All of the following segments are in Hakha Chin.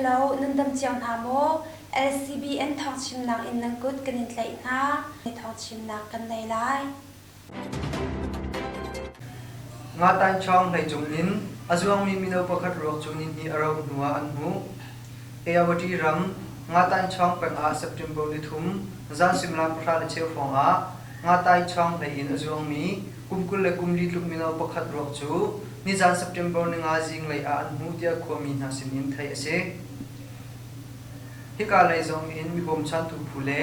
Hello, nan dam cio hna maw? LCBN thawngchimnak in nan kut kan in tlaih hna. Thawngchimnak kan nei lai. Ngatanchawng hleicung in a zuangmi mino pakhat ruak cu nihnih a rauh hnuah an hmuh. Ayawady ram Ngatanchawng peng ah September nithum zan suimilam 10:15 hrawng ah Ngataichawng hlei in a zuangmi kum 24 tluk mino pakhat ruak cu nizan September ninga zinglei ah an hmuh tiah khuami hna sinin theih a si. Hika lei zong in mi bawmchantu phu le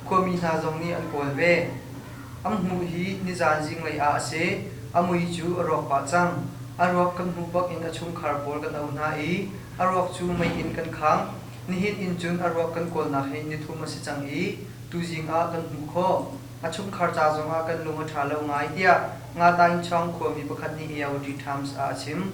khuami hna zong nih an kawl ve. An hmuh hi nizan zinglei ah a si. A mui cu a rawk pah cang. A ruak kan hmuh bak in a chungkhar pawl kan auh hna i a ruak cu mei in kan khangh. Nihin in cun a ruak kan kawlnak hi nithum a si cang i tuzing ah kan hmuh khawh. A chungkhar ca zongah kan lung a ṭha lo ngai tiah Ngataingchawng khuami pakhat nih Ayawady Times ah a chim.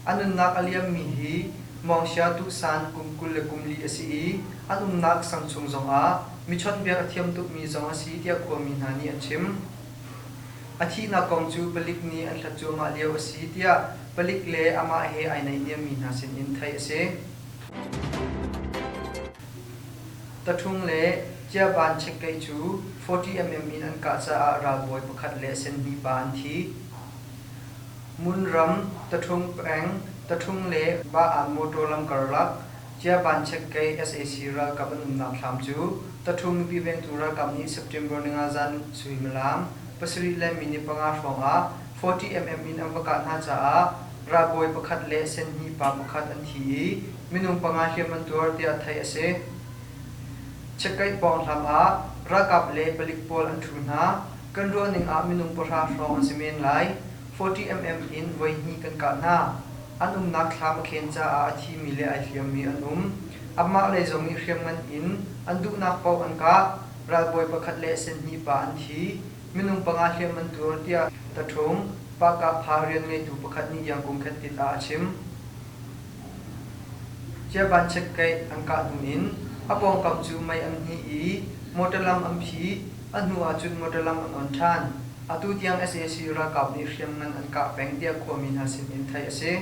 A nunnak a liammi hi Mawngsia Tuhsan kum 24 a si i an umnak sang chung zongah mi chawnhbiak a thiam tukmi zong a si tiah khuami hna nih an chim. A thihnak kong cu palik nih an hlat cuahmah lio a si tiah palik le amah he ai naihniammi hna sinin theih a si. Taṭhung le Ciaban chekkei cu 40mm in an kah caah ralbawi pakhat le senhnih pa an thi. Munram, Taṭhung peng, Taṭhung le Ba-an motor lam karlak Ciaban chekkei sac ralkap an umnak thlam cu Taṭhung mipi vengtu ralkap nih September ninga zan suimilam 7:05 hrawng ah 40mm in an va kah hna caah ralbawi pakhat le senhnih pa pakhat an thi i minung panga hliam an tuar tiah theih a si. Chekkei pawnghlam ah ralkap le palik pawl an ṭhu hna. Kan ruahning ah minung pahra hrawng an si men lai. 40mm in voihnih kan kah hna. An umnak thlam a khen caah a thimi le ai hliammi an um. Amah lei zong nih hriamngan in an duhnak paoh an kah. Ralbawi pakhat le senhnih pa an thi. Minung panga hliam an tuar tiah Taṭhung Pahkahpha rian ngeitu pakhat nih Yangkung Khentit ah a chim. Ciaban chekkeih an kah hnu in a pawngkam cu mei an hnih i motor lam an phih. A hnu ahcun motor lam an on ṭhan. Atu tiang sac ralkap nih hriamngan an kah peng tiah khuami hna sin in theih a si.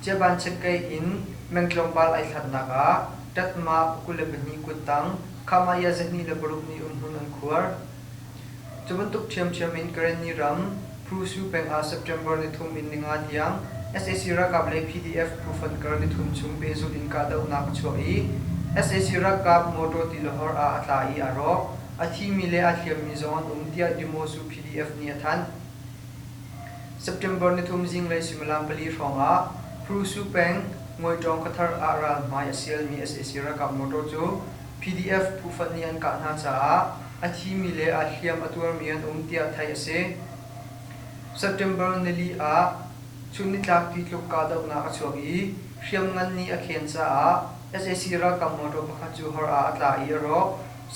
Ciaban chekkeih in meng tlawmpal ai hlatnak ah Tatma 22 kuttang Khamaya 26 nih umhmun an khuar. Cu bantuk ṭhiamṭhiam in Karenni ram Prusu peng ah September nithum in ninga tiang sac ralkap le PDF phu fonh kar nithum chung pehzulh in kahdohnak a chuak i sac ralkap motor tilawhor ah a tla i aa rawk. A thimi le aa hliammi zong an um tiah Demosu PDF nih a thanh. September nithum zinglei suimilam pali hrawng ah Prusu peng Ngawitawng khuathar ah ralhmai a sialmi sac ralkap motor cu PDF phu fonh nih an kah hna caah a thimi le aa hliam a tuarmi an um tiah theih a si. September nili ah chunnitlak ti tluk kahdohnak a chuak i hriamngan nih a khen caah sac ralkap motor pakhat cu hor ah a tla i a rawk.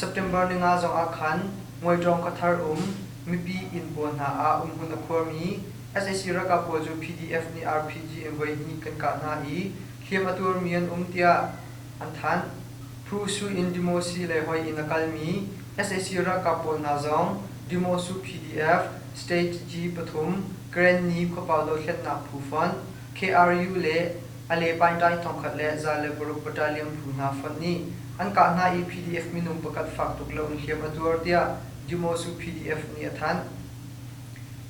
September ninga zong ah khan Ngawitawng khuathar um mipi inn pawl hna ah umhmun a khuarmi sac ralkap pawl cu PDF nih RPG in voihnih kan kah hna i hliam a tuarmi an um tiah an thanh. Phu in Demosi lei hoih in a kalmi sac ralkap pawl hna zong Demosu PDF, State G pathum, Karenni khuapau dothlennak phu fonh, KRU le Ale Paintai 1106 Battalion phu hna fonh nih an kah hna i PDF minung pakhat fak tuk loin hliam a tuar tiah Demosu PDF nih a thanh.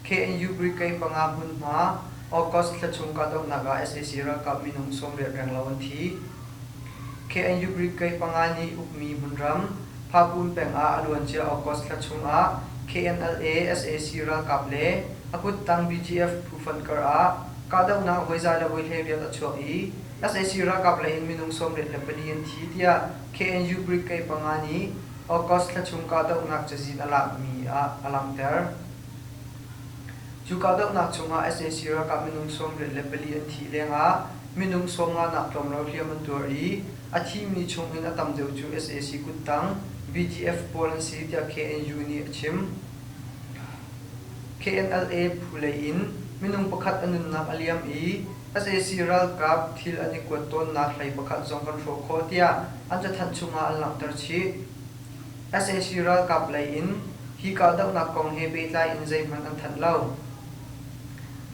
KNU Brigade panga hmunhma August thla chung kahdohnak ah sac ralkap minung 80 renglo an thi. KNU Brigade panga nih ukmi hmunram Phapun peng ah a luancia August thla chung ah KNLA sac ralkap le a kuttang BGF phu fonh kar ah kahdohnak voi za le voi 18 a chuak i sac ralkap lei in minung 94 an thi tiah KNU Brigade panga nih August thla chung kahdohnak cazin a lakmi ah a langhter. Cu kahdohnak chungah sac ralkap minung 94 an thih lengah minung sawmnganak tlawm lo hliam an tuar i a thimi chungin a tam deuh cu sac kuttang BGF pawl an si tiah KNU nih a chim. KNLA phu lei in minung pakhat a nunnak a liam i sac ralkap thil an i kuat tawnnak hlei pakhat zong kan hrawh khawh tiah an cathanh chungah an langhter chih. Sac ralkap lei in hi kahdohnak kong he pehtlai in zeihmanh an thanh lo.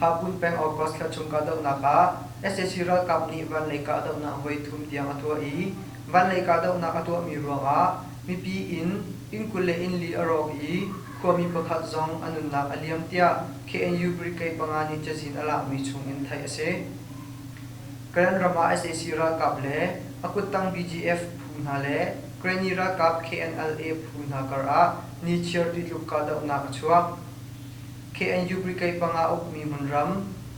Phapun peng August thla chung kahdohnak ah sac ralkap nih vanlei kahdohnak voi thum tiang a tuah i vanlei kahdohnak a tuahmi ruangah mipi inn, inn 24 a rawk i khuami pakhat zong a nunnak a liam tiah KNU Brigade panga nih cazin a lakmi chungin theih a si. Karen ram ah sac ralkap le a kuttang BGF phu hna le Karenni ralkap KNLA phu hna kar ah nichiar tuitluk kahdohnak a chuak. KNU Brigade panga ukmi hmunram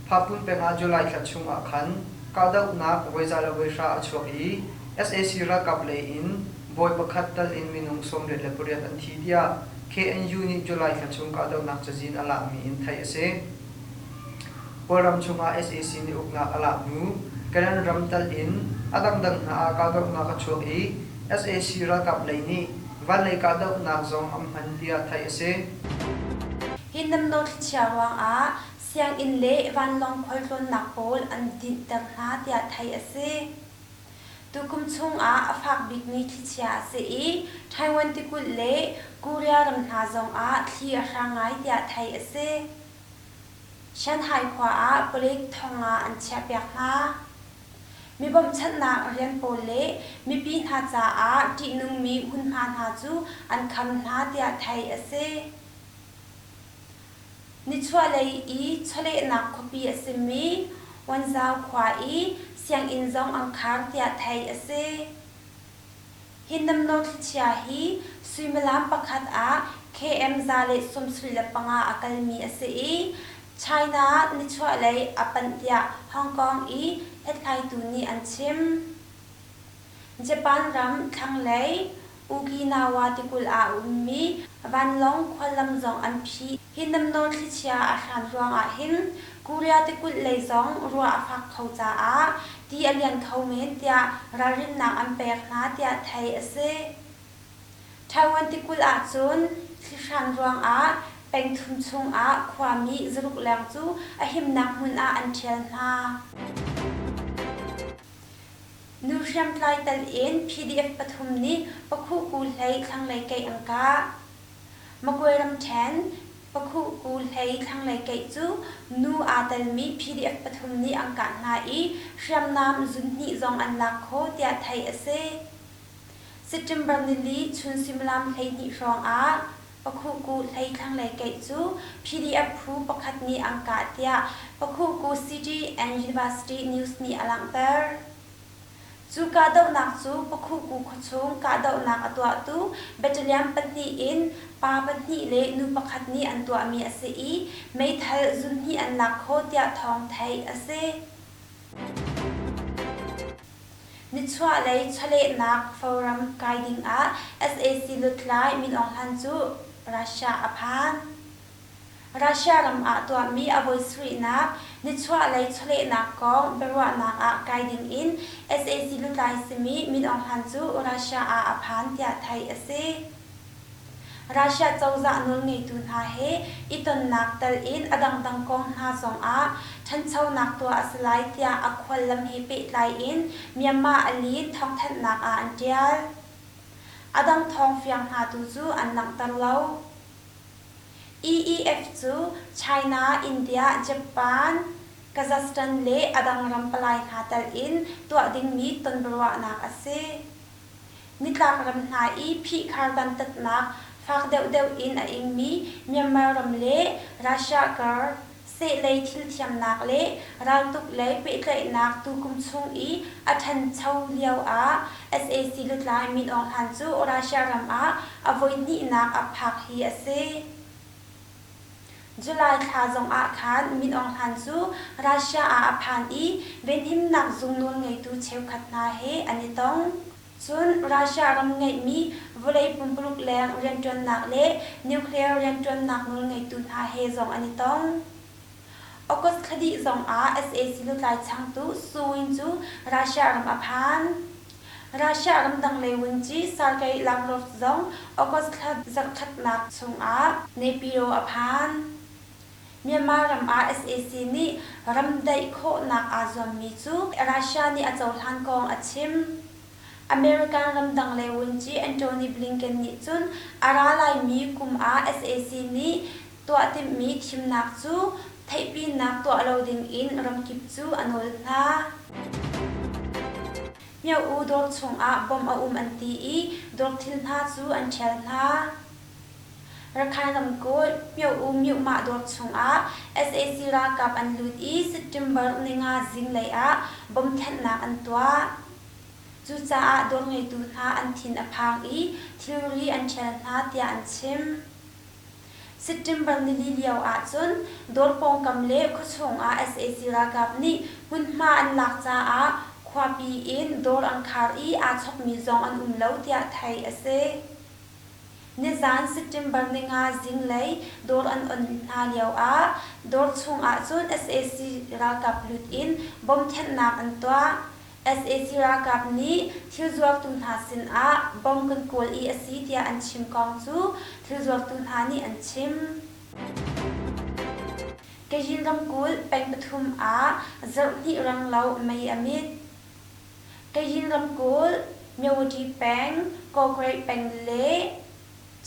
Phapun peng ah July thla chung ah khan kahdohnak voi za le voi hra a chuak i sac ralkap lei in bawi pakhat tal in minung 88 an thi tiah KNU nih July thla chung kahdohnak cazin a lakmi in theih a si. Kawlram chungah sac nih uknak a lak hnu Karen ram tal in a dangdang hna ah kahdohnak a chuak i sac ralkap lei nih vanlei kahdohnak zong an hman tiah theih a si. Hi namno thlichia ruangah sianginn le vanlawng khualtlawnnak pawl an dinhter hna tiah theih a si. Tukum chungah a fak bikmi thlichia a si i Taiwan tikulh le Korea ram hna zongah thli a hrang ngai tiah theih a si. Shanghai khua ah palik thonga an chiahpiak hna. Mi bawmhchanhnak rian pawl le mipi hna caah ṭihnungmi hmunhma hna cu an kham hna tiah theih a si. Nichuahlei i chawlehnak khuapi a simi Wanzhou khua i sianginn zong an khar tiah theih a si. Hi namno thlichia hi suimilam pakhat ah KM 175 a kalmi a si i China nichuahlei a panh tiah Hong Kong i hlathlaitu nih an chim. Japan ram thlanglei Okinawa tikulh ah a ummi vanlawng khuallam zong an phih. Hi namno thlichia a hran ruangah hin Korea tikulh lei zong ruah a fak kho caah ti a lian kho men tiah ralrinnak an pek hna tiah theih a si. Taiwan tikulh ahcun thlihran ruangah pengthum chungah khuami zaruk leng cu a himnak hmun ah an ṭhial hna. Nu hriamtlai tal in PDF pathum nih Pakhuhku hlei thlanglei keih an kah. Magway ramṭhen Pakhuhku hlei thlanglei keih cu nu aa telmi PDF pathum nih an kah hna i hriamnam zunhnih zong an lak khawh tiah theih a si. September nili chun suimilam 12 hrawng ah Pakhuhku hlei thlanglei keih cu PDF phu pakhat nih an kah tiah Pakhuhku City and University News nih a langhter. Cu kahdohnak cu Pakhuhku khuachung kahdohnak a tuahtu battalion pahnih in pa pahnih le nu pakhat nih an tuahmi a si i meithal zunhnih an lak khawh tiah thawng theih a si. Nichuahlei chawlehnak forum kai dingah sac lutlai Min Aung Hlaing cu Russia a phan. Russia ram ah tuahmi a voi sarihnak nichuahlei chawlehnak kong biaruahnak ah kai dingin sac lutlai simi Min Aung Hlaing cu Russia ah a phan tiah theih a si. Russia cozah nawlngeitu hna he i tonnak tal in a dangdang kong hna zongah ṭhanchonak tuah a si lai tiah a khuallam he pehtlai in Myanmar a lin thawngthanhnak ah an ṭial. A dang thawngfiang hna tu cu an langhter lo. EEF cu China, India, Japan, Kazakhstan le a dang ram palai hna tel in tuah dingmi tonbiaruahnak a si. Nitlak ram hna i phihkhar dantatnak fak deuhdeuh in a ingmi Myanmar ram le Russia kar sehlei thilthiamnak le raltuk lei pehtlaihnak tukum chung i a ṭhancho lio ah sac lutlai Min Aung Hlaing cu Russia ram ah a voihnihnak a phak hi a si. July thla zongah khan Min Aung Hlaing cu Russia ah a phan i venhimnak zung nawlngeitu cheukhat hna he an i tong. Cun Russia ram ngeihmi vawlei pumpuluk leng rianṭuannak le nuclear rianṭuannak nawlngeitu hna he zong an i tong. August thla dih zongah sac lutlai changtu Su Win cu Russia ram a phan. Russia ramdang lei vunci Sergei Lavrov zong August thla zarhkhatnak chungah Naypyidaw a phan. Myanmar ram ah sac nih ram daih khawhnak aa zuammi cu Russia nih a cohlan kong a chim. American ramdang lei vunci Antony Blinken nih cun a ra laimi kum ah sac nih tuah timhmi thimnak cu theihpinak tuah lo dingin ramkip cu a nawl hna. Myo-U dawr chungah bom a um an ti i dawr thil hna cu an ṭhial hna. Rakhine ramkulh Myo-U Myuhmah dawr chungah sac ralkap an lut i September ninga zinglei ah bom thenhnak an tuah. Cucaah dawr ngeitu hna an thin a phang i thilri an ṭhial hna tiah an chim. September nili lio ahcun dawr pawngkam le khuachung ah sac ralkap nih hmunhma an lak caah khuapi in dawr an khar i aa chokmi zong an um lo tiah theih a si. Nizaan September ninga zinglei dawr an on hna lio ah dawr chung ahcun sac ralkap lut in bom thenhnak an tuah. Sac ralkap nih thil zuartu hna sin ah bom kan kawl i a si tiah an chim kong cu thil zuartu hna nih an chim. Kazhin ramkulh peng pathum ah zarhhnih renglo mei a mit. Kazhin ramkulh, Myawaddy peng, Kawgreih peng le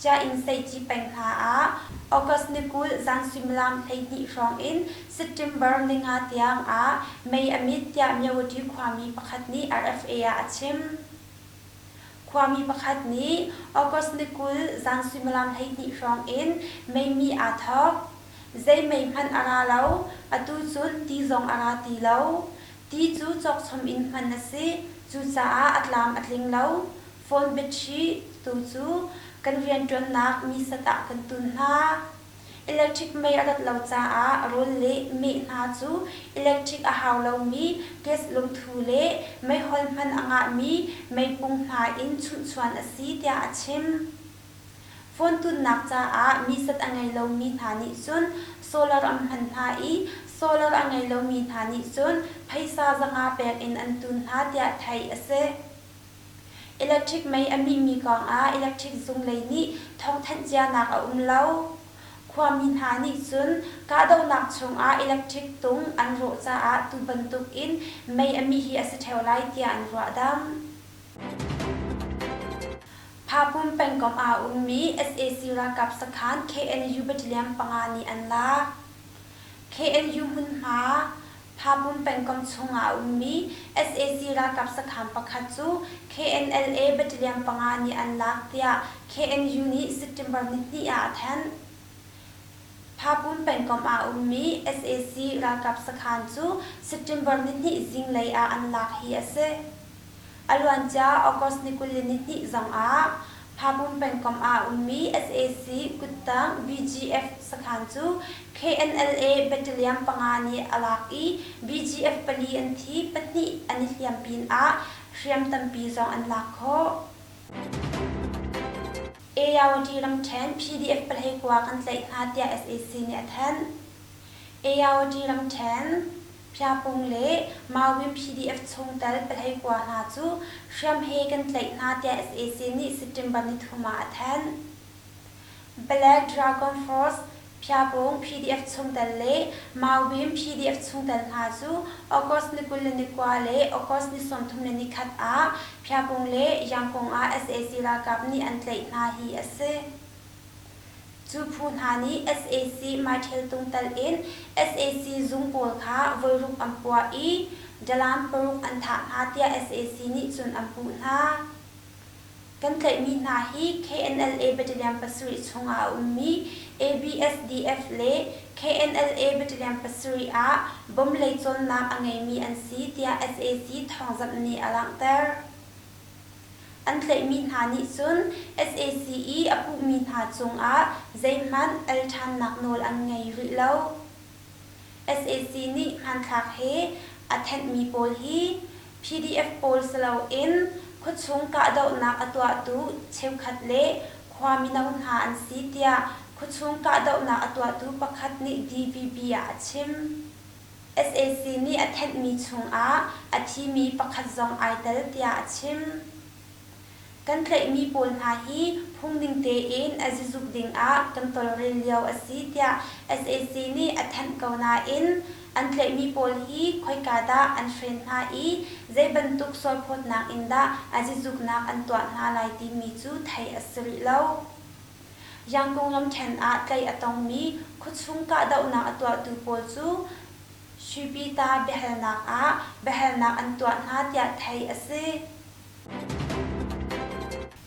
Cia-inn Seihci peng hna ah August ni 20 zan suimilam 12 hrawng in September ninga tiang ah mei a mit tiah Myawaddy khuami pakhat nih RFA ah a chim. Khuami pakhat nih August ni 20 zan suimilam 12 hrawng in mei mih aa thawk. Zei mei hmanh a ra lo, atu cun ti zong a ra ti lo. Ti cu cawkchom in hman a si, cucaah a tlam a tling lo. Phone biaṭhi tu cu kan rianṭuannak misat ah kan tun hna. Electric mei a rat lo caah rawl le meh hna cu electric a hau lomi gas lungthu le meihol hman a ngahmi meipung hna in chumhchuan a si tiah a chim. Phone tunnak caah misat a ngei lomi hna nih cun solar an hman hna i solar a ngei lomi hna nih cun phaisa 500 pek in an tun hna tiah theih a si. Electric mei a mihmi kongah electric zung lei nih thawngthanh cianak a um lo. Khuami hna nih cun kahdohnak chungah electric tung an rawh caah tu bantuk in mei a mih hi a si ṭheo lai tiah an ruahdamh. Phapum pengkomh ah a ummi sac ralkap sakhan KNU battalion panga nih an lak. KNU hmunhma Phapum pengkomh chungah a ummi sac ralkap sakhan pakhat cu KNLA battalion panga nih an lak tiah KNU nih September nihnih ah a thanh. Phapum pengkomh ah a ummi sac ralkap sakhan cu September nihnih zinglei ah an lak hi a si. A luancia August ni 22 zong ah Phapum pengkomh ah a ummi sac kuttang BGF sakhan cu KNLA battalion panga nih a lak i BGF pali an thi, pahnih an i hliam pinah hriam tampi zong an lak khawh. Ayawady ramṭhen PDF pahleikua kan tlaih hna tiah sac nih a thanh. Ayawady ramṭhen Phiapung le Maubin PDF chungtel pahleikua hna cu hriam he kan tlaih hna tiah sac nih September nithum ah a thanh. Black Dragon Force Phiapung PDF chungtel le Maubin PDF chungtel hna cu August ni 29 le August ni 31 ah Phiapung le Yangkung ah sac ralkap nih an tlaih hna hi a si. Cu phu hna nih sac Mythel tung tal in sac zung pawl kha voiruk an puah i dalaan paruk an thah hna tiah sac nih cun an puh hna. Kan tlaihmi hna hi KNLA Battalion pasarih chungah a ummi ABSDF le KNLA Battalion pasarih ah bom lei cawnnak a ngeimi an si tiah sac thawngzamh nih a langhter. An tlaihmi hna nih cun sac i a puhmi hna cungah zeihmanh al ṭhannak nawl an ngei rih lo. Sac nih hmanthlak he a thenhmi pawl hi PDF pawl si loin khuachung kahdohnak a tuahtu cheukhat le khua mino hna an si tiah khuachung kahdohnak a tuahtu pakhat nih DVB ah a chim. Sac nih a thenhmi chungah a thimi pakhat zong ai tel tiah a chim. Kan tlaihmi pawl hna hi phungning tein a zizuk dingah kan tawlrel lio a si tiah sac nih a thanh ko nain an tlaihmi pawl hi khoika dah an hren hna i zei bantuk sualphawtnak in dah a zizuknak an tuah hna lai timi cu theih a si rih lo. Yangon ramṭhen ah tlaih a tongmi khuachung kahdohnak a tuahtu pawl cu Shwepyita biahalnak ah biahalnak an tuah hna tiah theih a si.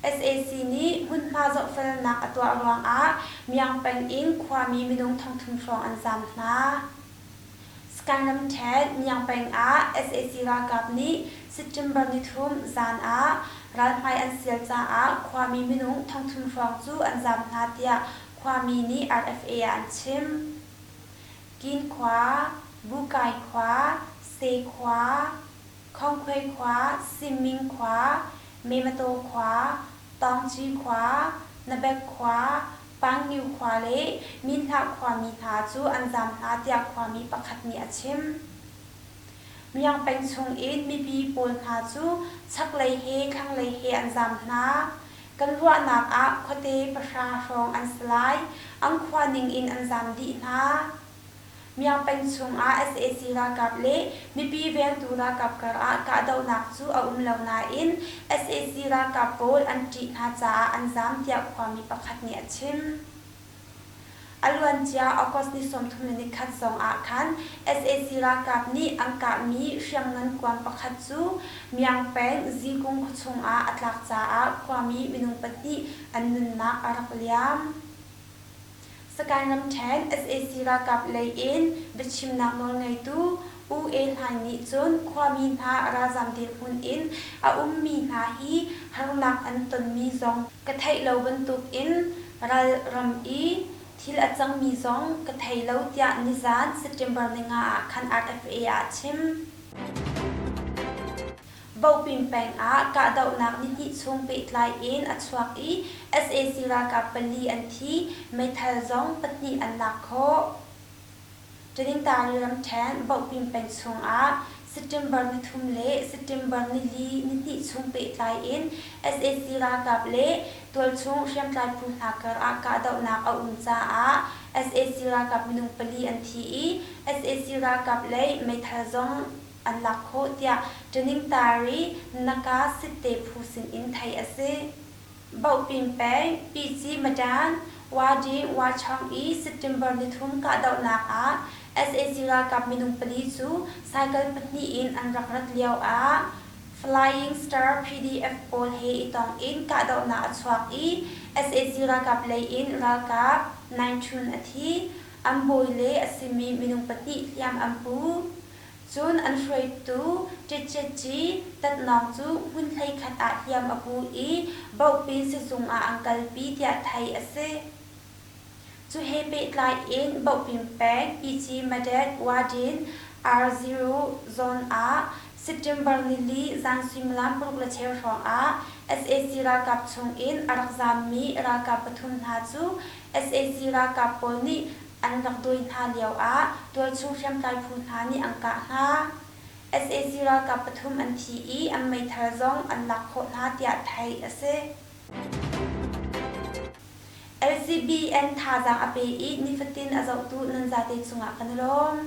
Sac nih hmunhma zohfelnak a tuah ruangah Myang peng in khuami minung thongthum hrawng an zaam hna. Skan ramṭhen Myang peng ah sac ralkap nih September nithum zan ah ralhmai an sial caah khuami minung thongthum hrawng cu an zaam hna tiah khuami nih RFA ah an chim. Kin khua, Bukai khua, Se khua, Khongkhuai khua, Siming khua, Memataw khua, Tawngci khua, Nabek khua, Pangniu khua le Minhlah khuami hna cu an zaam hna tiah khuami pakhat nih a chim. Myang peng chungin mipi pawl hna cu chaklei he thlanglei he an zaam hna. Kan ruahnak ah khuate pahra hrawng an si lai. An khua ningin an zaam dih hna. Myang peng chungah sac ralkap le mipi vengtu ralkap karah kahdohnak cu a um lo nain sac ralkap pawl an ṭih hna caah an zaam tiah khuami pakhat nih a chim. A luancia August ni 31 zong ah khan sac ralkap nih an kahmi hriamngan kuan pakhat cu Myang peng Zikung khuachung ah a tlak caah khuami minung pahnih an nunnak a rak liam. Sagaing ramṭhen sac ralkap lei in biachimnak nawlngeitu U E Hlaing nih cun khuami hna ralzam dirhmun in a ummi hna hi harnak an tonmi zong ka theih lo bantukin ral ram i thil a cangmi zong ka thei lo tiah nizan September ninga ah khan RFA ah a chim. Bopin peng ah kahdohnak nihnih chung pehtlai in a chuak i sac ralkap pali an thi, meithal zong pahnih an lak khawh. Taningtari ramṭhen Bopin peng chungah September nithum le September nili nihnih chung pehtlai in sac ralkap le tualchung hriamtlai phu hna kar ah kahdohnak a um caah sac ralkap minung pali an thi i sac ralkap lei meithal zong an lak khawh tiah Taningtari Naka Sitte phu sinin theih a si. Bohpin peng Pici Madan Wadi Wachong i September nithum kahdohnak ah sac ralkap minung pali cu cycle pahnih in an rak rat lio ah Flying Star PDF pawl he i tong in kahdohnak a chuak i sac ralkap lei in ralkap Naing Chun a thi. An bawi le a simi minung pahnih hliam an pu. Cun an hruaitu Ṭitṭitṭi Tatnawng cu hmun hleikhat ah hliam a pu i Bohpin sizung ah an kalpi tiah theih a si. Cu he pehtlai in Bohpin peng Pici Madet Wadin R0 zone ah September nili zan suimilam paruk le cheu hrawng ah sac ralkap chung in a rak zaammi ralkap pathum hna cu sac ralkap pawl nih an rak dawi hna lio ah tualchung hriamtlai phu hna nih an kah hna. Sac ralkap pathum an thi i an meithal zong an lak khawh hna tiah theih a si. LCBN thazaang a pe i nifatin a zohtu nan zate cungah kan i lawm.